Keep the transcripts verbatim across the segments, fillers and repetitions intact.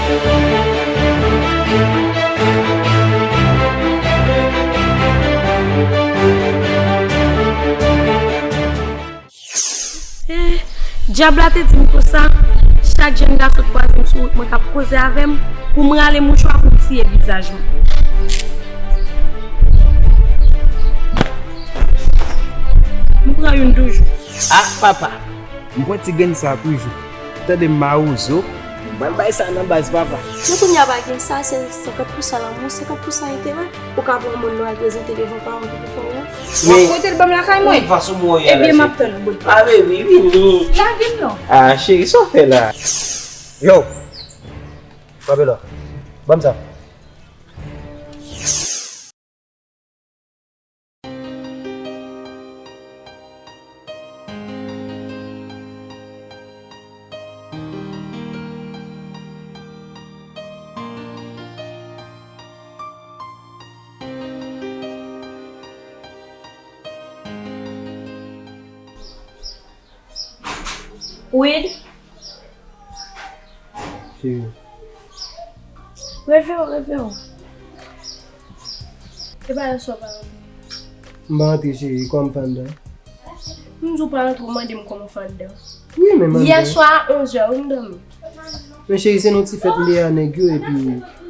Eh, dyab la te di m konsa, chak jèn gason k kwaze m sou wout mwen k ap koze avè m, pou m rale mouchwa pou m siye vizaj mwen. M pran youn toujou. Ah, papa! M pran ti grenn sa toujou. Tande m mawozo. M pral bay sa nan baz, papa. Men kounye a pa gen sa, se senkant pousan lanmou, senkant pousan enterè. Ou ka pran moun nou al prezante devan paran pou fè w. W ap pote l ban m lakay mwen? Ebyen, m ap tann ou, bòy. Ah, baby, vini. La, vin non. Ah, cheri, sa w fè la? Yo! Frape la. Ban m sa. Wid. Cheri. Reve w, reve w. E pa yè swa w pa rantre? M pa rantre, cheri. Kòman m fè anndan? M di w pa rantre, ou mande m kòman w fè anndan. Wi, men m anndan. Yè swa a onz è, wi, m dòmi. Men cheri, se nan ti fèt m te ye a nèg yo, epi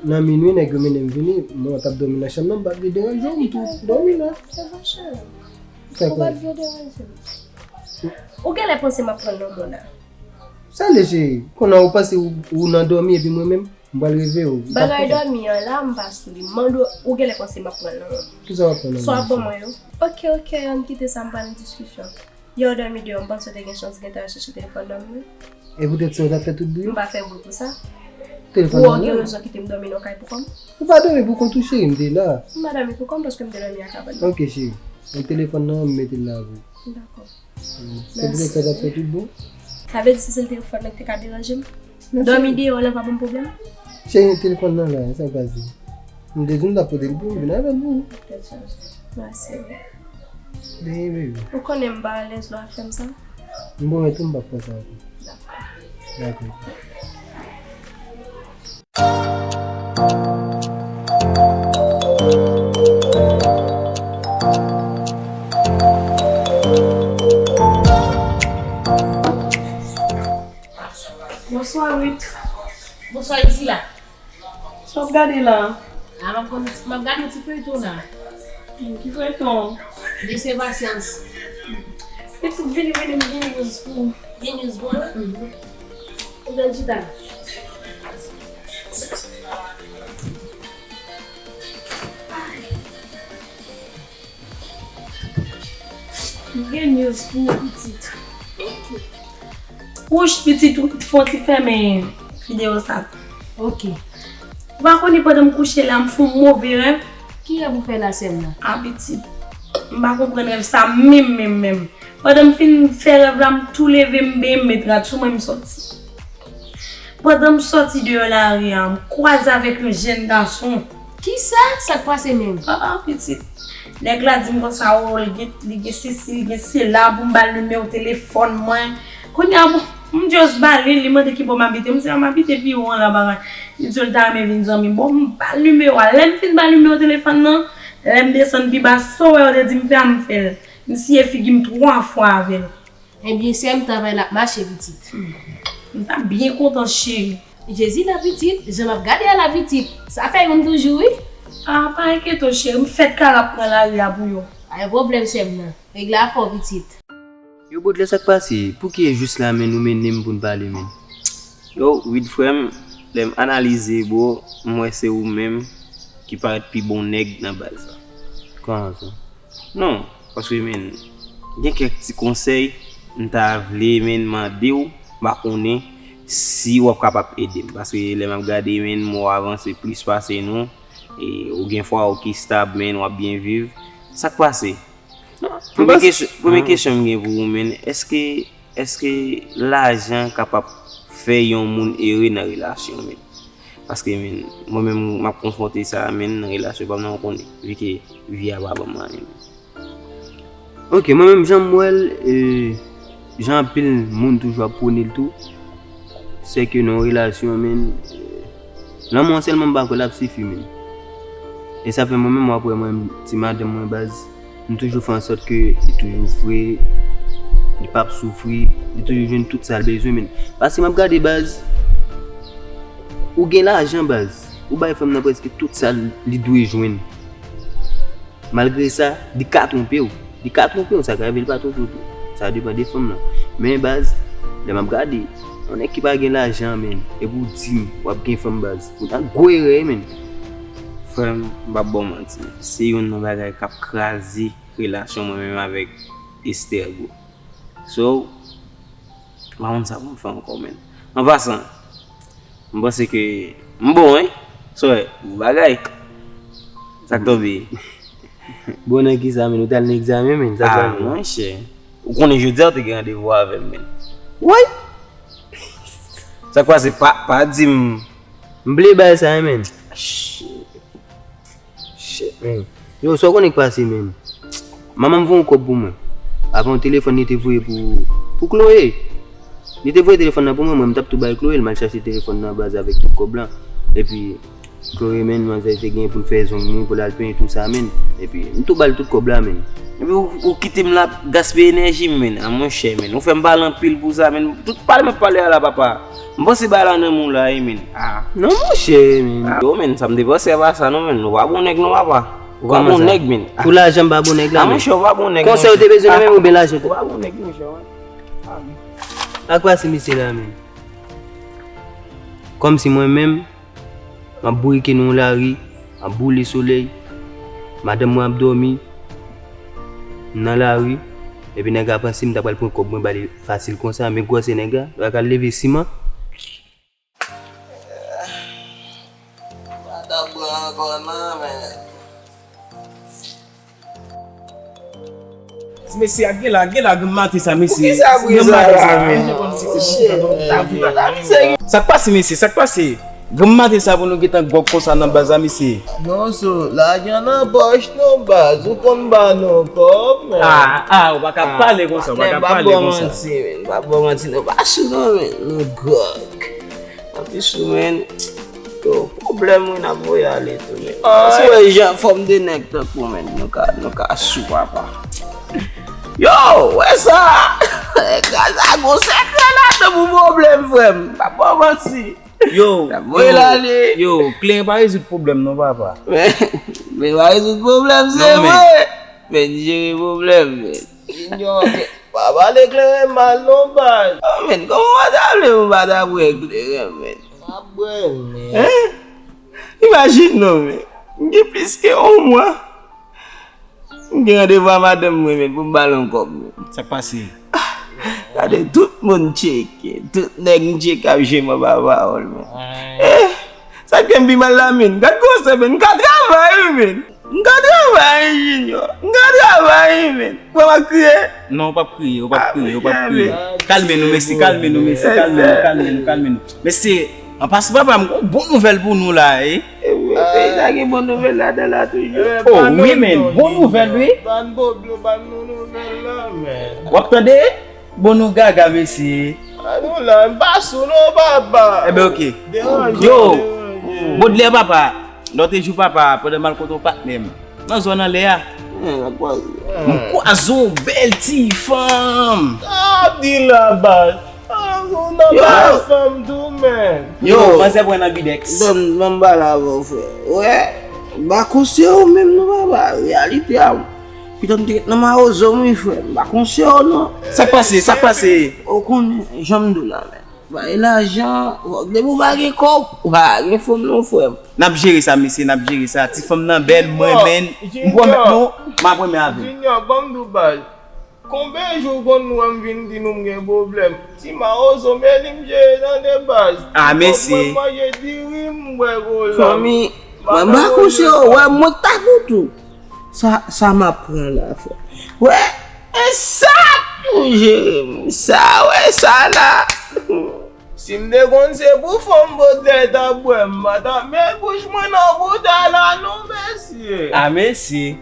nan minui, nèg yo mennen m vini. Mwen, t ap dòmi nan chanm nan, m pa t vle deranje w, m tou dòmi la. Se pa cheri. Ou pa t vle deranje m. Ou genlè panse m ap pran lanmò la. Sa le cheri, kounye a ou panse ou, ou nan dòmi epi mwen menm, m pral reve w. Bagay dòmi an la, m pa sou li. M mande w, ou genlè panse m ap pran lanmò. Kisa w ap pran lanmò? Sa w ap ban mwen yo. Ok, ok, ann kite sa, m pa nan diskisyon. Yè w dòmi deyò, m panse w te gen chans gentan al chèche telefòn dòmi wi. E poutèt sa w t ap fè tout bri? M pa fè bri pou sa. Telefòn nan la. Ou gen rezon kite m dòmi nan kay pou kò m? Ou pa dòmi pou kont ou cheri, m te la. M pa dòmi pou kò m paske m te dòmi a kabann nan. Ok cheri. Mete telefòn nan, m mete l la pou ou. Dakò. Mm. Se poutèt sa w t ap fè tout bri? Sa vle di si se telefòn nan ki te ka deranje m? Dòmi deyò la pa ban m pwoblèm? Cheri, telefòn nan la, sa k pase? M te di w m t ap pote l pou ou, vin avè l pou ou. Mèsi. De rien, baby. Ou konnen m pa alèz lè w ap fè m sa. M pwomèt ou m p ap fè sa ankò. Dakò. Dakò. Bonswa, Ruth. Bonswa, Lucila. Sa w ap gade la? A, m ap konn, m ap gade yon ti feyton la. Hmm, ki feyton? Mesye Pasyans. Pitit, vini, vini, m gen news pou ou. Gen news pou mwen? Mhm. Ou vin chita la. M gen news pou ou, pitit. Ok. Wouch, pitit, ou fè yon ti fèmen videyo sa. Ok. Ou pa konnen pandan m kouche la, m fè yon move rèv. Ki rèv ou fè la, sè m nan? A, pitit. M pa konprann rèv sa menm, menm, menm. Pandan m fin fè rèv la, m tou leve, m benyen, m met rad sou mwen, m sòti. Pandan m sòti deyò lari a, m kwaze avèk yon jèn gason. Kisa? Sa k pase menm? Ah, ah, pitit. Nèg la di m konsa, o, li gen, li gen sesi, li gen sela, pou m ba l nimewo telefòn mwen. Kounye a, bon, m just ba li, li mande ki bò m abite. M di a, m abite pi wo an la, bagay. Li di l ta renmen vin zanmi m. Bon, m ba l nimewo a. Lè m fin ba l nimewo telefòn nan, lè m desann pi ba, sa w wè yo te di m fè a, m fè l. M siye figi m twa fwa avè l. Ebyen, sè m, travay la ap mache, pitit. M t ap byen kontan, cheri. Jezi la, pitit. Jan m ap gade a la, pitit. Sa fè youn toujou, wi. A, pa enkyete w, cheri. M fèt kara ap pran lari a pou yo. Pa gen pwoblèm, sè m nan. Regle afè w, pitit. Yo, Baudelaire, sa k pase? Pouki e jis la, men, nou mennen m pou n pale, men? Yo, Wid, frè m, lè m analize, bro, m wè se ou menm ki parèt pi bon nèg nan baz la. Kòman sa? Non, paske, men, gen kèk ti konsèy m ta vle, men, mande w, m pa konnen si w ap kapab ede m. Paske lè m ap gade, men, mwen w avanse plis pase nou, e ou gen fwa ou ki stab, men, w ap byen viv. Sa k pase? Non, premye kesyon, premye kesyon m gen pou ou, men, èske, èske lajan kapab fè yon moun ere nan relasyon, men? Paske, men, mwen menm, m ap konfwonte sa, men, nan relasyon pa m nan, ou konnen, vi ke vi a pa ban m anyen, men. Ok, mwen menm, jan m wè l, e, jan anpil moun toujou ap pwone l tou, se ke nan yon relasyon, men, e, Lanmou an sèlman m pa kwè l ap sifi, menn. E sa fè mwen menm, w ap wè mwen, ti madanm mwen, baz, m toujou fè ansòt ke li toujou vre, li p ap soufri, li toujou jwenn tout sa l bezwen, menn. Paske m ap gade, baz, ou gen lajan, baz, ou bay fanm nan prèske tout sa li dwe jwenn. Malgre sa, li ka twonpe w. Li ka twonpe w, sa ka rive li pa twonpe w tou. Sa depann de fanm nan. Men baz, lè m ap gade, yon nèg ki pa gen lajan, menn, epi w di m w ap gen fanm, baz, ou nan gwo erè, menn. Frè m, m p ap ba w manti, se youn nan bagay k ap kraze relasyon mwen menm avèk Esther, bro. So, m pa konn sa pou m fè ankò, menn. An pasan, m panse ke m bon, wi. Sa w wè, bon bagay. Sa k tonbe? Bon nan kisa, menn? Ou t al nan egzamen, menn? Sa k pase? Ah, monchè. Ou konnen jodi a ou te gen randevou avè m, menn. Woy! Sa k pase? Pa, pa di m. M bliye bagay sa, wi, menn. Shit. Shit, menn. Yo, sa w konnen k pase, menn? Manman m voye yon kòb pou mwen. Avè yon telefòn li te voye pou, pou Chloé. Li te voye telefòn nan pou mwen, mwen m t ap tou bay Chloé, l m al chache telefòn nan baz avèk tout kòb lan. Epi, Chloé, menn, manzè te gen pou l fè zong li, pou l al penyen tou sa, menn. Epi, m tou ba l tout kòb la, menn. Epi, ou, ou kite m la ap gaspiye enèji m, menn. A, monchè, menn. Ou fè m pale anpil pou sa, menn. Tout pale m ap pale a la, papa. M panse bagay la nan men w la, wi, menn. Ah. Non, monchè, menn. Ah, yo, menn, sa m te panse a pa sa, non, menn. Ou pa bon nèg, non, papa. Ou pa bon nèg, menn. Pou lajan m pa bon nèg la, menn. Ah, monchè, ou pa bon nèg, monchè. Konsèy ou te bezwen nan men m oubyen lajan? Ou pa bon nèg, monchè, wi. Ah, menn. Ak pa si misye la, menn. Kòmsi mwen menm, m ap bourike nan yon lari, m ap boule solèy, madanm mwen ap dòmi nan lari, epi nèg la panse m ta pral pran kòb mwen ba li fasil konsa, men gwosè nèg la, li pa ka leve siman. Pa ta pran ankò non, men. Ti mesye a gen la, gen la, granm maten sa, mesye. Poukisa bri sa la, menn? Sa k pase, mesye? Sa k pase? Granm maten sa pou nou gentan gwòg konsa nan baz la, mesye. Non, so, lajan nan pòch nou, baz. Ou konn ba nou kòb, menn. Ah, ah, ou pa ka pale konsa, ou pa ka pale konsa. Patnè, m p ap ba w manti, menn. M p ap ba w manti, nou pa sou non, menn. Nou gwòg. Anplis ou menn, yo, pwoblèm wi n ap voye ale tou menn. Ay. Paske w wè jan fòm de nèg tankou menn, nou ka, nou ka sou papa. Yo, wè sa! Gaz la gon sekrè ladan pou pwoblèm frè m. Pa ba w manti. Yo, n ap voye l ale. Yo, kleren pa rezoud pwoblèm non papa. Men, men pa rezoud pwoblèm se vre. Men jere pwoblèm menn. Junior, pa pale kleren mal non baz. Oh, menn, kòman w pa ta vle pou m pa ta bwè kleren, menn? M ap bwè l, menn. Hein? Imajine non, menn. M gen plis ke yon mwa. M gen randevou a madanm mwen, menn, pou m ba l yon kòb, menn. Sa k pase? Gade tout moun tcheke. Tout nèg m tcheke ap jwe m anba pawòl, menn. Eh, sa k fè m pi mal la, menn. Gad gwosè, menn. M ka travay, wi, menn. M ka travay, Junior. M ka travay, wi, menn. Ou wè m ap kriye? Non, ou p ap kriye, ou p ap kriye, ou p ap kriye. Kalme nou, mesye, kalme nou, mesye, kalme nou, kalme nou, kalme nou. Mesye, an pasan, papa, m gon bon nouvèl pou nou la, wi. Peyi sa gen bon nouvèl ladan la toujou. Oh, wi, menn, bon nouvèl, wi. Ban bon, ban nou nouvèl la, menn. W ap tande? Bon, nou gaga, mesye. A nou la, m pa sou non, papa. Enben, oke. Deranje, yo, deranje. Baudelaire, papa. Lòt jou, papa, pandan m al kote yon patnè m nan zòn anlè a, m kwaze yon bèl ti fanm. Sa w ap di la, baz? Ah, ou nan bay fanm tou, menn. Yo, manzè pran nan bidèks. Ban m, ban m pale avè w, frè. Wè, m pa konseye w menm non, papa. Reyalite a, pitan m te ret nan mawozo m, wi, frè. M pa konseye w non. Sa k pase? Sa k pase? Ou konnen, jan m di w la, menn. Bay lajan, depi w pa gen kòb, ou pa gen fanm non, frè m. N ap jere sa, mesye, n ap jere sa. Ti fanm nan bèl, m renmen l. M pwomèt nou, m ap renmen avè l. Junior, ban m di w baz. Konbyen jou w konn wè m vin di nou m gen pwoblèm? Ti mawozo, men li m jere tande baz. Ah, mesye. Mwen manje diri, m bwè kola. Fanmi, mwen m pa konseye w, wè mwen k ta pou tou. Sa, sa m ap pran la, frè. Wè, e sa pou jere m. Sa, wè, sa la. Si m te konn se pou fanm Baudelaire t ap bwè m, m pa t ap met bouch mwen nan bouda la non, mesye. Ah, mesye.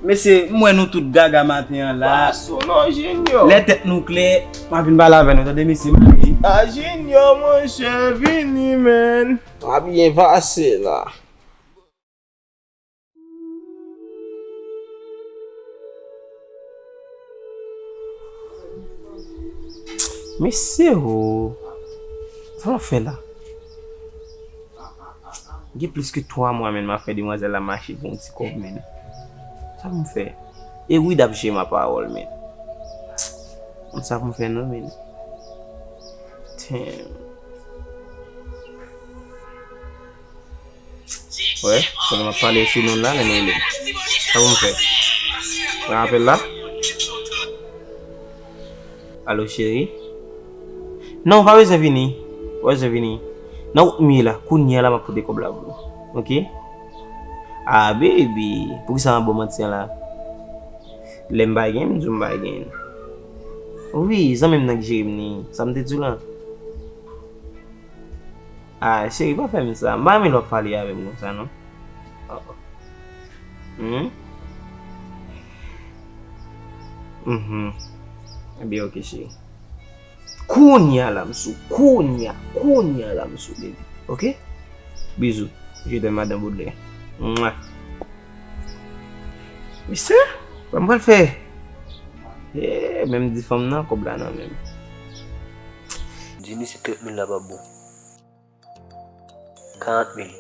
Mesye, m wè nou tout gaga maten an la. Pa sou non, Junior. Lè tèt nou klè, m a vin pale avè nou, tande, mesye, m ale. Ah, Junior, monchè, vini, menn. Pa byen pase la. Mesye o, sa w ap fè la? Gen plis ke twa mwa, menn, m ap fè demwazèl la mache pou yon ti kòb, menn. Sa pou m fè? E Wid ap jere ma pawòl, menn. M sa pou m fè non, menn. Damn. Wè, pandan m ap pale sou non la, menn, rele m. Sa pou m fè? Pran apèl la? Alo, cheri? Non, w pa bezwen vini. W pa bezwen vini. Nan wout m ye la, kounye a la, m ap pote kòb la pou ou. Oke? Ah, baby, poukisa m ap ba w manti an la? Lè m pa gen, m di w m pa gen. Wi, zanmi m nan ki jere m ni. Sa m te di w lan? Ah, cheri, pa fè m sa. M pa renmen lè w ap pale avè m konsa, non. Oh. Hmm? Mhm. Ebyen, oke, cheri. Kounye a la, m sou. Kounye a. Kounye a la, m sou, baby. Oke? Bizou. Je t'aime, Madan Baudelaire. Mwa. Mesye, sa m pral fè? Eh, menm di fanm nan, kòb la nan men m. Di misye trant mil la p ap bon. Karant mil.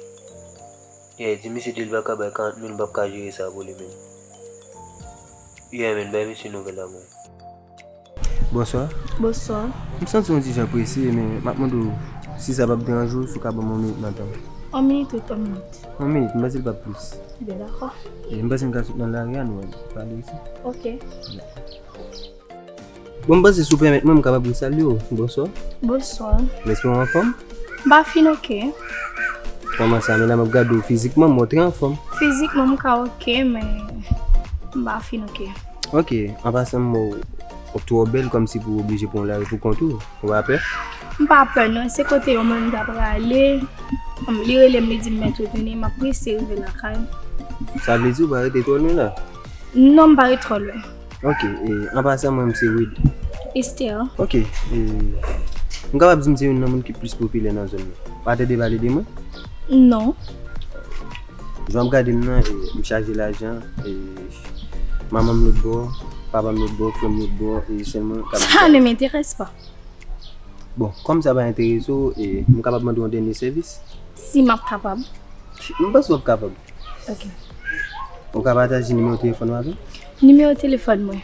Yeah, di misye di l pa ka bay karant mil, m p ap ka jere sa pou li menm. Yeah, menn, bay misye nouvèl la mwen. Bonswa. Bonswa. M santi w yon ti jan prese, men m ap mande w si sa p ap deranje w, si w ka ban m yon minit nan tan w. Yon minit, wi, yon minit. Yon minit, m panse l p ap plis. Ebyen, dakò. E m panse m ka sot nan lari a, nou pale isit. Ok. Bon, m panse si w pèmèt mwen, m kapab resalye w. Bonswa. Bonswa. M espere w anfòm. M pa fin oke. Kòman sa, men lè m ap gade w fizikman, m wè w trè anfòm. Fizikman, m ka oke, men m pa fin oke. Oke, an pasan, m wè w, w twò bèl kòmsi pou w oblije pran lari pou kont ou. Ou pa pè? M pa pè, non. Se kote yon moun ta prale. Li rele m, li di m mèt retounen, m ap prese rive lakay. Sa vle di w pa rete twò lwen la? Non, m pa ret twò lwen. Ok, e, an pasan, mwen, m se Wid. Esther. Ok, e, m kapab di m se youn nan moun ki plis popilè nan zòn nan. Ou pa tande pale de mwen? Non. Jan w ap gade m nan, e, m chaje lajan, e, manman m lòt bò, papa m lòt bò, frè m lòt bò, e sèl mwen k ap viv. Ça ne m'intéresse pas. Bon, kòm sa pa enterese w, e, m kapab mande w yon dènye sèvis? Si m ap kapab. M panse w ap kapab. Ok. Ou ka pataje nimewo telefòn ou avè m? Nimewo telefòn mwen.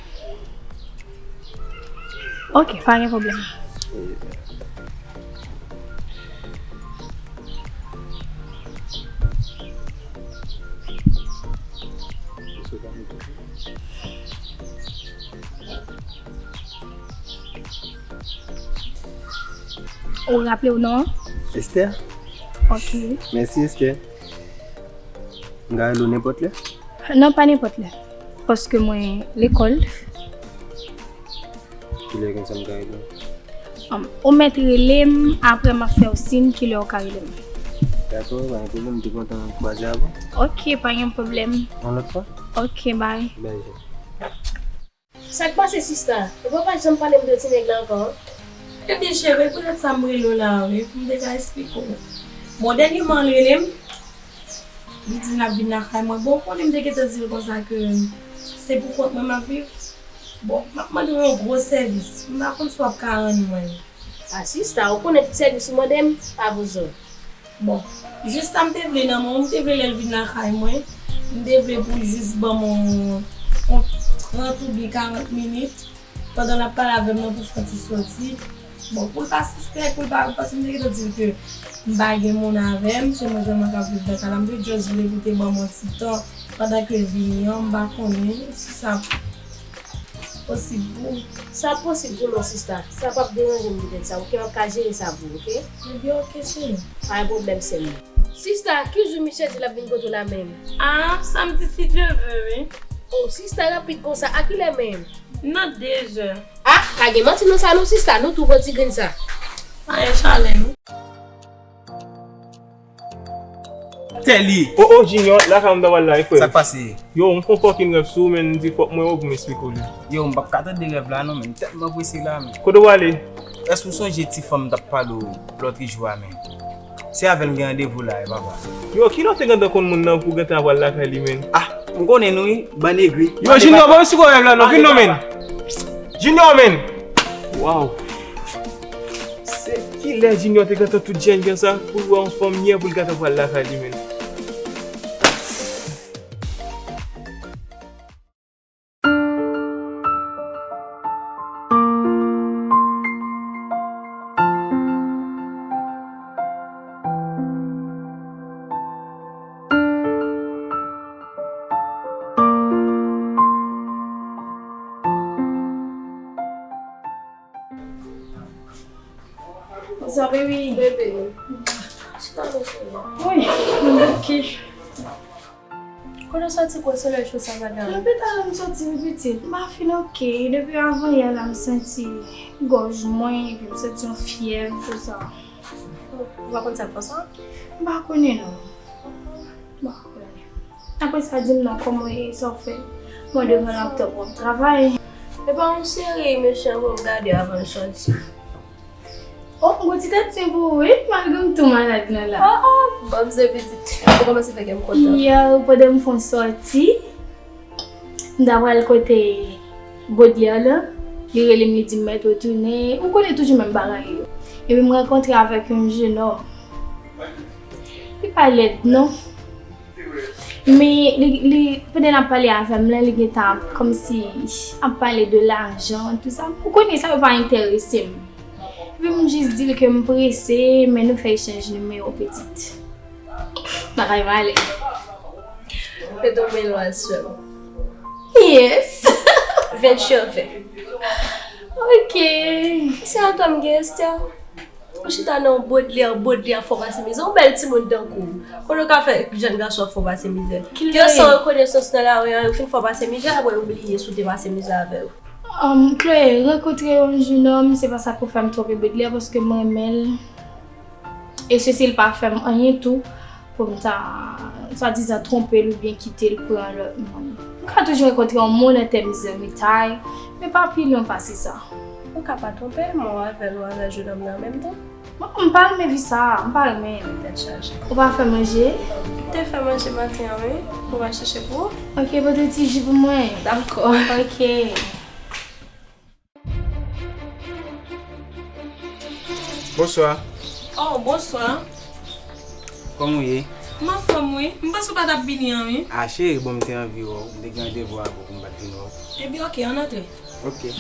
Ok, pa gen pwoblèm. Ou raple w non? Esther? Ok. Mèsi, Esther. M ka rele w nenpòt lè? Non, pa nenpòt lè. Paske mwen lekòl. Kilè konsa m ka rele w? Um, ou mèt rele m, apre m ap fè w siy kilè ou ka rele m. Dakò, pa gen pwoblèm, m te kontan kwaze avè w. Ok, pa gen pwoblèm. Yon lòt fwa? Ok, bye. Bye, Jean. Sa k pase, sista? Ou pa pa janm pale m de ti nèg la ankò? Ebyen, cheri, poutèt sa m rele w la a, wi, pou m te ka esplike w. Bon, dènyèman, l rele m, li di l ap vin lakay mwen. Bon, ou konnen m te gentan di l konsa ke se pou kont mwen m ap viv. Bon, m ap mande w yon gwo sèvis. M pa konn si w ap ka rann mwen l. A, sista, ou konnen tout sèvis ou mande m, pa bezwen. Bon, jis sa m te vle nan men w, m te vle lè l vin lakay mwen, m te vle pou l jis ban m yon, yon trant oubyen karant minit, pandan l ap pale avè m nan pou fè yon ti soti. Bon, pou l pa sispèk, pou l pa, paske m te gentan di l ke m pa gen moun avè m, se mwen sèlman k ap viv nan kay la, m te just vle pou l te ban m yon ti tan pandan ke l vini an, m pa konnen si sa posib pou ou. Sa posib pou nou, sista. Sa p ap deranje m poutèt sa. Oke, m ap ka jere sa pou ou, oke? Ebyen, oke, cheri. Pa gen pwoblèm, sè m. Sista, ki jou misye di l ap vin kote w la menm? A, samdi, si Dye vle, wi. O, sista, rapid konsa. A kilè menm? Nan de zè. A, pa gen manti nan sa non, sista. Nou tou pran ti grenn sa. Pa gen chalè, non. Tèli! O, o, Junior, lakay ou m ta pral la, wi, frè. Sa k pase? Yo, m fon fòkin rèv sou ou, men m di fòk mwen wè w pou m esplike w li. Yo, m p ap ka tande rèv la non, men m tèlman prese la, men. Kote w prale? Èske w sonje ti fanm m t ap pale w lòtrejou a, men? Se avè l m gen randevou la, e papa. Yo, kilè w te gentan konn moun nan pou w gentan ap al lakay li, menn? Ah, m konnen nou wi, bann egri. Yo, Junior, ban m sou kòrèv la non, vin non, menn. Junior, menn. Waw. Se kilè Junior te gentan tout jèn jan sa pou l wè yon fanm yè pou l gentan pral lakay li, menn? Bonsoir, baby. Bebe. Chita non, cheri. Wi, ok. Kote w soti kote solèy cho sa, madanm? Lopital m soti, wi, pitit. M pa fin ok. Depi avan yè la, m santi gòj mwen, epi m santi yon fyèv, tou sa. Ou pa konn sa k fè w sa? M pa konnen, non. M pa konnen. Apre sa, di m non, kòman w ye, sa w fè? Mwen devan laptòp, w ap travay. Epa yon seri mesye pou m gade avan l soti. Oh, m gon ti tèt sen pou ou wi, malgre m tou malad nan la. Oh, oh, bon, m se pitit. Ou kòmanse fè kè m kontan. Yè, pandan m fè yon sòti, m ta pral kote Baudelaire la, li rele m, li di m mèt retounen. Ou konnen toujou menm bagay yo. Epi m rankontre avèk yon jenòm. Li pa lèd non. Men li, li, pandan l ap pale avè m lan, li gentan ap kòmsi ap pale de lajan, tou sa. Ou konnen sa yo pa enterese m. Epi m jis di l ke m prese, men nou fè echanj nimewo, pitit. Bagay malè. Mete w byen lwen sè m. Yes. Venture fè. Ok. Se antan m gen Esther. Ou chita nan yon Baudelaire, Baudelaire ap fè w pase mizè. Yon bèl timoun tankou w. Kote w ka fè jèn gason ap fè w pase mizè? Yo san rekonesans nan lari an, yo fin fè w pase mizè, apre yo bliye si w te pase mizè avè yo. Chloé, rankontre yon jenòm, se pa sa k pou fè m twonpe Baudelaire, paske m renmen l. E sesi l pa fè m anyen tou pou m ta swadizan twonpe l oubyen kite l pran lòt moun. M ka toujou rankontre yon moun an tèm zanmitay, men pa pi lwen pase sa. Ou ka pa twonpe l, men w avè l, w avè jenòm nan an menm tan. Bon, m pa renmen vi sa a, m pa renmen. Tèt chaje. Ou pa fè manje? M te fè manje maten an, wi. Ou va chèche pou ou? Ok, pote ti ji pou mwen. Dakò. Ok. Bonswa. Oh, bonswa. Kòman w ye? M anfòm wi. M panse w pa t ap vini an wi. A cheri, bon m te anvi wè w. M te gen randevou avè w pou m pa t vin wè w. Ebyen oke, ann antre. Oke.